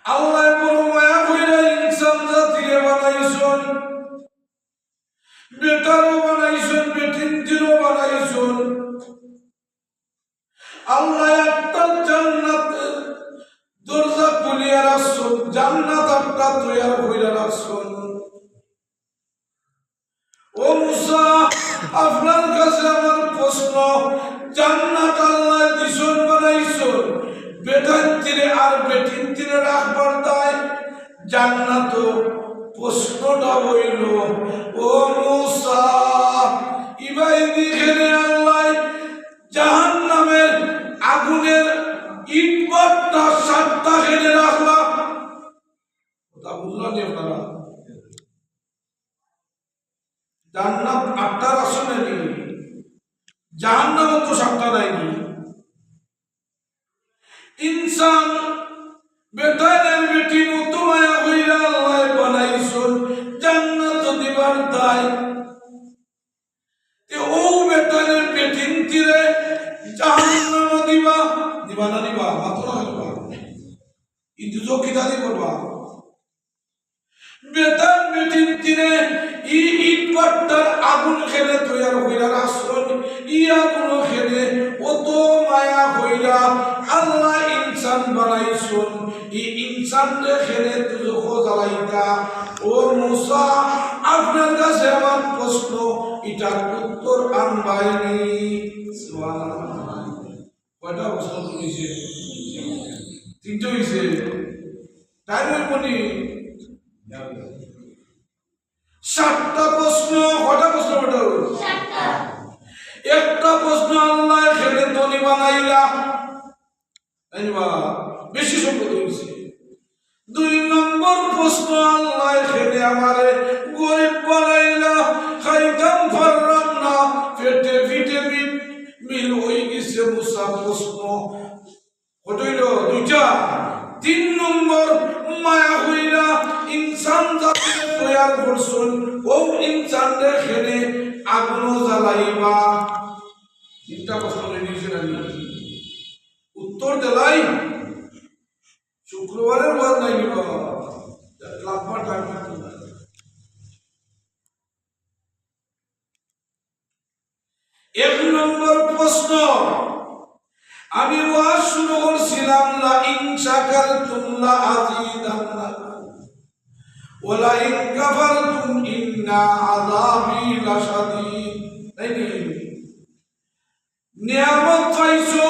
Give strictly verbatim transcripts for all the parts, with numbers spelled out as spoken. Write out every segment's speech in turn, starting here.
আল্লায় বড় মায়া কইরা ইনসান জাতিরে বানাইছইন, বেটারও বানাইছইন, বেটিন্তিরও বানাইছইন। আল্লায় একটা জান্নাত দরজা খুলিয়া রাখছইন, জান্নাত একটা তৈয়ার কইরা রাখছইন। ও মুসা, আপনার কাছে আমার প্রশ্ন, জান্নাত আল্লায় দিছইন, বানাইছইন, বেটাইন্তিরে আর বেটিন্তিরে রাখবার দায় জান্নাত? প্রশ্নটা অইলো, ও মুসা, ইবাইদি খেনে আল্লায় জাহান্নামের আগুনের ইট ভাট্টা সাতটা খেনে রাখলা? কথা বুঝলা নি আপনারা? জান্নাত আটটা রাখছইন নি, জাহান্নামও তো সাতটা নাইনি। ইনসান বেটাইন আর বেটিন অত মায়া কইরা আল্লায় বানাইছইন, জান্নাত দিবার দায়। তে অউ বেটাইন আর বেটিন্তিরে জাহান্নামও দিবা, দিবা না দিবা? মাতো না দিবা? ই দুজখ কিতা দি করবা? বেটাইন বেটিন্তিরে ই ইট ভাট্টার আগুন খেনে তৈয়ার কইরা রাখছইন, ই আগুন খেনে অত মায়া কইরা আল্লায় ইনসান বানাইছইন, ই ইনসানরে খেনে দুজখো জ্বালাইতা? ও মুসা, আপনার কাছে আমার প্রশ্ন, ইটার উত্তর আনবায়নি। সুবহানাল্লাহ। কয়টা প্রশ্ন তো অইছে? তিনটা অইছে। তাই নয় মনি? সাতটা প্রশ্ন। কয়টা প্রশ্ন বেটা? সাতটা। একটা প্রশ্ন, আল্লায় খেনে ধনী বানাইলা, তাই না? বেশি সম্পদ অইছে। দুই নম্বর প্রশ্ন, আল্লায় খেনে আমারে গরিব বানাইলা, খাইতাম পারলাম না, পেটে ভিটামিন মিল অইগেছে, মুসা প্রশ্ন। কত অইলো? দুইটা। তিন নম্বর, মায়া কইরা ইনসান জাতিরে তৈয়ার করছইন, অউ ইনসানরে খেনে আগুনও জ্বালাইবা। তিনটা প্রশ্ন রেডি অইছে না নি? উত্তর দিলাই। শুক্রবারের ওয়াজ নাই নি বাবা, লাম্বা টাইম লাগতো না। এক নম্বর প্রশ্ন, আমি ওয়াজ শুরু করছিলাম, "লাইন শাকারতুম লাআযীদান্নাকুম ওয়া লাইন কাফারতুম ইন্না আযাবি লাশাদীদ।" তাই নি? নিয়ামত পাইছো,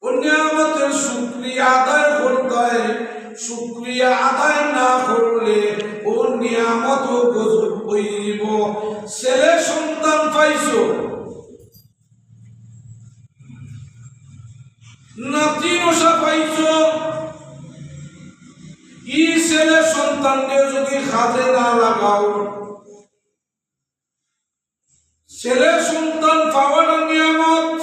অউ নিয়ামতের শুকরিয়া আদায় করতায়, শুকরিয়া আদায় না করলে অউ নিয়ামতও গজব অইযিবো। ছেলে সন্তান পাইছো, নাতি নশা পাইছো, ই ছেলে সন্তানরে যদি কাজে না লাগাও, ছেলে সন্তান পাওয়াটা নিয়ামত।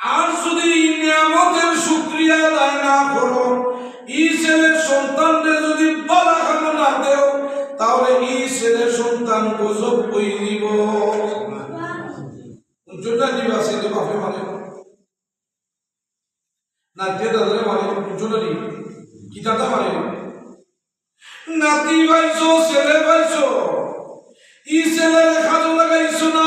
আর যদি ই নিয়ামতের শুকরিয়া আদায় না করো, ই ছেলে সন্তানরে যদি ভালা কামো না দেও, তাহলে ই ছেলে সন্তান গজব অইযিবো। বুঝছো না? জি, বাসে তো বাপে মানে। না, যে দাদারে মারে, বুঝছো না নি? কিতা তা মারে? নাতি পাইছো, ছেলে পাইছো, ই ছেলেরে কাজো লাগাইছো না,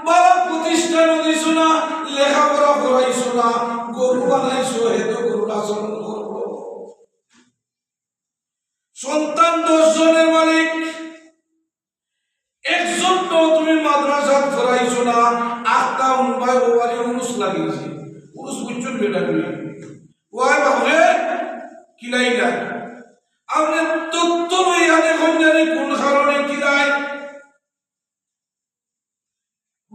ভালা প্রতিষ্ঠানও দিছো না, লেখাপড়া করাইছো না, গরু বানাইছো, হে তো গরুর আচরণ করবো। সন্তান দশ জনের মালিক, একজনও তুমি মাদ্রাসাত পড়াইছো না, আখতা উনবায় ওবারে উরুস লাগিছে। উরুস বুঝছইন বেটা করি? ওয়াই বাবুরে, কিলাইলা? আপনে তত্ত্ব লইয়া দেখইন জানি কোন কারণে কিলাই।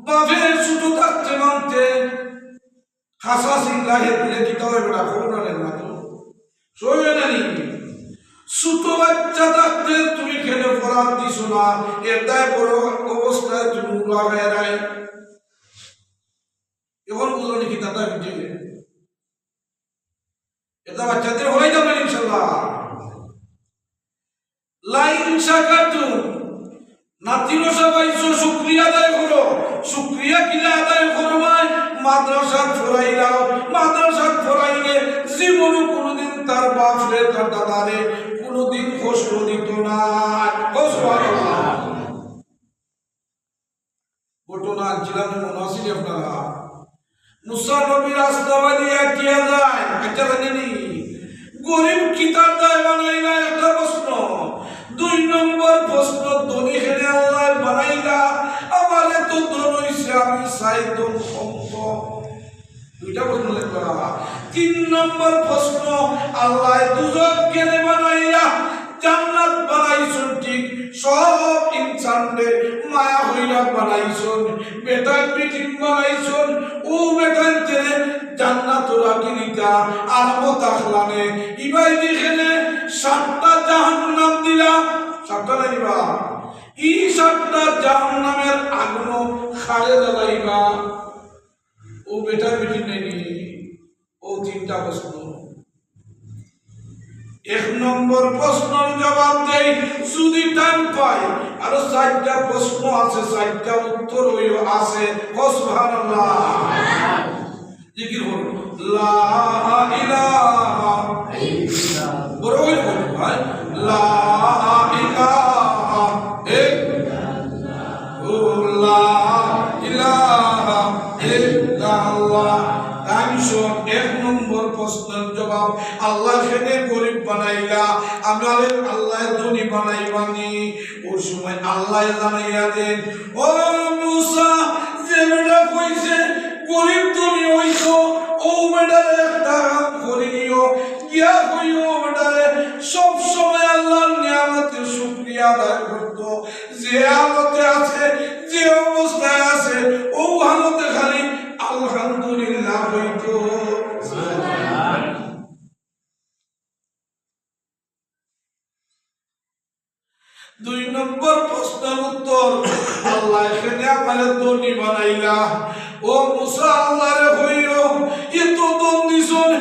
বাপে ছোট থাকতে মানতে খাসা সিংলা হে দিলে কিতা অয় বেটা, খবর না রে না তো। সই অয় না নি? ছোট বাচ্চা থাকতে তুমি কেনে পড়াত দিছো না, এর দায় বড় অবস্থায় তুমি উড়া গায় নাই। এখন বুঝলো নি কিতা তা ভিতরে? এটা বাচ্চাদের হরাই যাবে ইনশাল্লাহ। লাইন শাকারতুম, নাতির সবাই শুকরিয়া আদায় করো। শুকরিয়া কিলা আদায় করবায়? মাদ্রাসা মাদ্রাসাত পড়াইলাও, মাদ্রাসাত পড়াইলে জীবনও কোনোদিন তার বাপরে, তার দাদারে কোনোদিন কষ্ট দিত না। কও সুবহানাল্লাহ। ঘটনা আনছিলাম, মনো আছে নি আপনারা? মুসা নবী রাস্তা বাদি আটিয়া যায়, আটিয়া যায়নি? গরিব কিতার দায় বানাইলা, একটা প্রশ্ন। দুই নম্বর প্রশ্ন, ধনী কেনে আল্লায় বানাইলা? আমারে তো ধন অইছে, আমি চাই ধন কম কম। দুইটা প্রশ্ন লেখা। তিন নম্বর প্রশ্ন, আল্লায় দুজখ কেনে বানাইলা? জান্নাত বানাইছইন ঠিক, সব ইনসানরে মায়া কইরা বানাইছইন, বেটাইন বেটিন বানাইছইন, অউ বেটাইনতরে জান্নাতো রাখি দিতা, আরামো থাকলানে। ইবায়দি কেনে সাতটা জাহান্নাম দিলা, সাতটা না দিবা? ই সাতটা জাহান্নামের আগুনো কারে জ্বালাইবা? অউ বেটাইন বেটিন নায়নি? অউ তিনটা প্রশ্ন। এক নম্বর প্রশ্নর জবাব দেই, যদি টাইম পাই, আরো চাইরটা প্রশ্ন আছে, চাইরটা উত্তর অইও আছে। কও সুবহানাল্লাহ। জিকির করো, লা ইলাহা ইল্লাল্লাহ। বড় করি বলো ভাই, লা ইলাহা ইল্লাল্লাহ। লা ইলাহা ইল্লাল্লাহ। তাইন শোন, এক নম্বর প্রশ্নর জবাব, আল্লায় কেনে গরিব বানাইলা, আমারে আল্লায় ধনী বানাইবানি? অউ সময় আল্লায় জানাইয়া দেইন, ও মুসা, যে বেটা কইছে গরিব ধনী অইতো, অউ বেটারে একটা কাম করি দিও, গিয়া কইও বেটারে সব সময় আল্লার নিয়ামতের শুকরিয়া আদায় করতো, যে হালতে আছে, যে অবস্থায় আছে, অউ হালতে খালি আলহামদুলিল্লাহ কইতো। দুই নম্বর প্রশ্নর উত্তর, আল্লায় কেনে আমারে ধনী বানাইলা? ও মুসা, আল্লারে কইও, এত ধন দিছইন,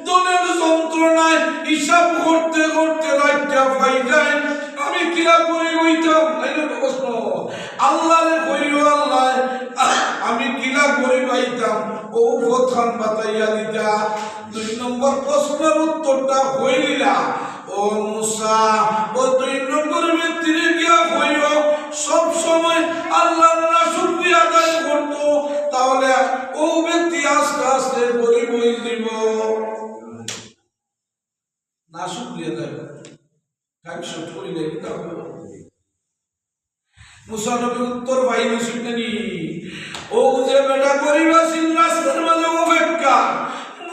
ধনের যন্ত্রণায় হিসাব করতে করতে রাইতটা পাই যায়, আমি কিলা গরিব অইতাম? এই অইলো প্রশ্ন। আল্লারে কইও, আল্লাহ, আমি কিলা গরিব অইতাম? অউ পথখান বাতাইয়া দিতা। দুই নম্বর প্রশ্নর উত্তরটা কইলিলা, ও মুসা, ও দুই নম্বর ব্যক্তিরে গিয়া কইও, সব সময় আল্লার নাশুকরিয়া আদায় করতো, তাহলে অউ ব্যক্তি আস্তে আস্তে গরিব অইযিবো। নাশুকরিয়া আদায় করতো। টাইম শর্ট করিলে কিতা অইবো? মুসা নবী উত্তর পাইলিছইন নি? অউ যে বেটা গরিব আছিল, রাস্তার মাঝে অপেক্ষা,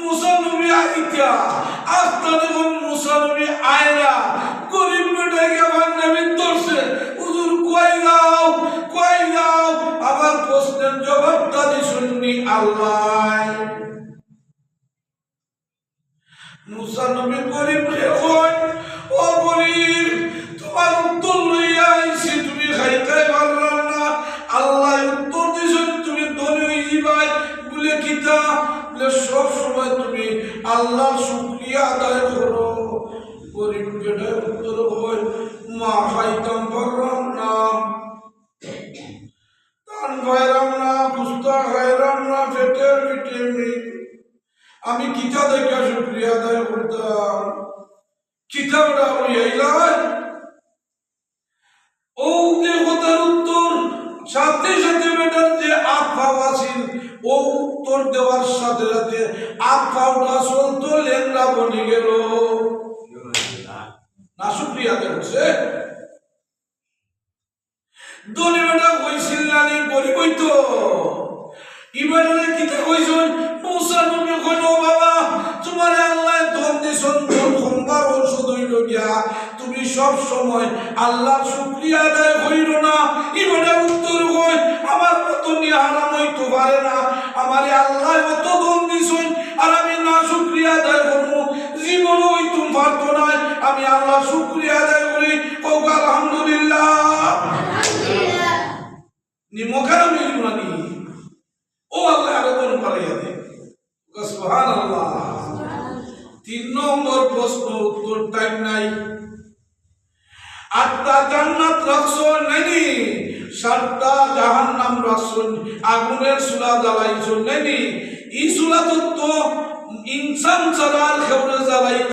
মুসা নবী আইতা। আস্তা দেখইন মুসা নবী আইরা, গরিব বেটায় গিয়া পাঞ্জাবিত ধরছে, হুজুর, কই যাও, কই যাও? আমার প্রশ্নর জবাবটা দিছইন নি আল্লায়। মুসা নবী গরিবরে কইন, ও গরিব, তুমার উত্তর লইয়া আইছি, তুমি খাইতায় পাররায় না। আল্লায় উত্তর দিছইন, তুমি ধনী অইযিবায়। বুলে কিতা? বুলে সব সময় তুমি আল্লার শুকরিয়া আদায় করো। গরিব বেটায় উত্তর কইন, মা খাইতাম পাররাম না, ধান খাইরাম না, বুস্তা খাইরাম না, পেটের ভিটামিন। আমি কিতা দেখিয়া শুকরিয়া আদায় করতাম? কিতা বেটা অইয়া আইলায়? অউ যে কথার উত্তর, সাথে সাথে বেটার যে আত পাও আছিল, অউ উত্তর দেওয়ার সাথে সাথে আত পাওটা চলতো লেংড়া বনি গেল। নাশুকরিয়া আদায় করছে। ধনী বেটা কইছিল না নি গরিব অইতো? ই বেটারে কিতা কইছইন? মুসা নবী কইন, ও বাবা, তুমারে আল্লায় ধন দিছইন, ধন কমবার ঔষধ অইলো গিয়া তুমি সব সময় আল্লার শুকরিয়া আদায় করিও না। ই বেটায় উত্তর কইন, আমার মতো নি হারাম অইতো পারে না, আমারে আল্লায় অত ধন দিছইন, আর আমি নাশুকরিয়া আদায় করমু, জীবনও অইতো পারতো নায়। আমি আল্লার শুকরিয়া আদায় করি, কউক্কা আলহামদুলিল্লাহ। নিমক আর আমি ইমানি। ও আল্লাহ, আরো ধন বাড়াইয়া দে। সুবহানাল্লাহ। তিন নম্বর প্রশ্ন, উত্তর টাইম নাই। আটটা জান্নাত রাখছইন নায়নি, সাতটা জাহান্নাম রাখছইন, আগুনের চুলা জ্বালাইছইন নায়নি। ই সুরাত তো ইনসান ছাড়া আর কেউরে জ্বালাইতো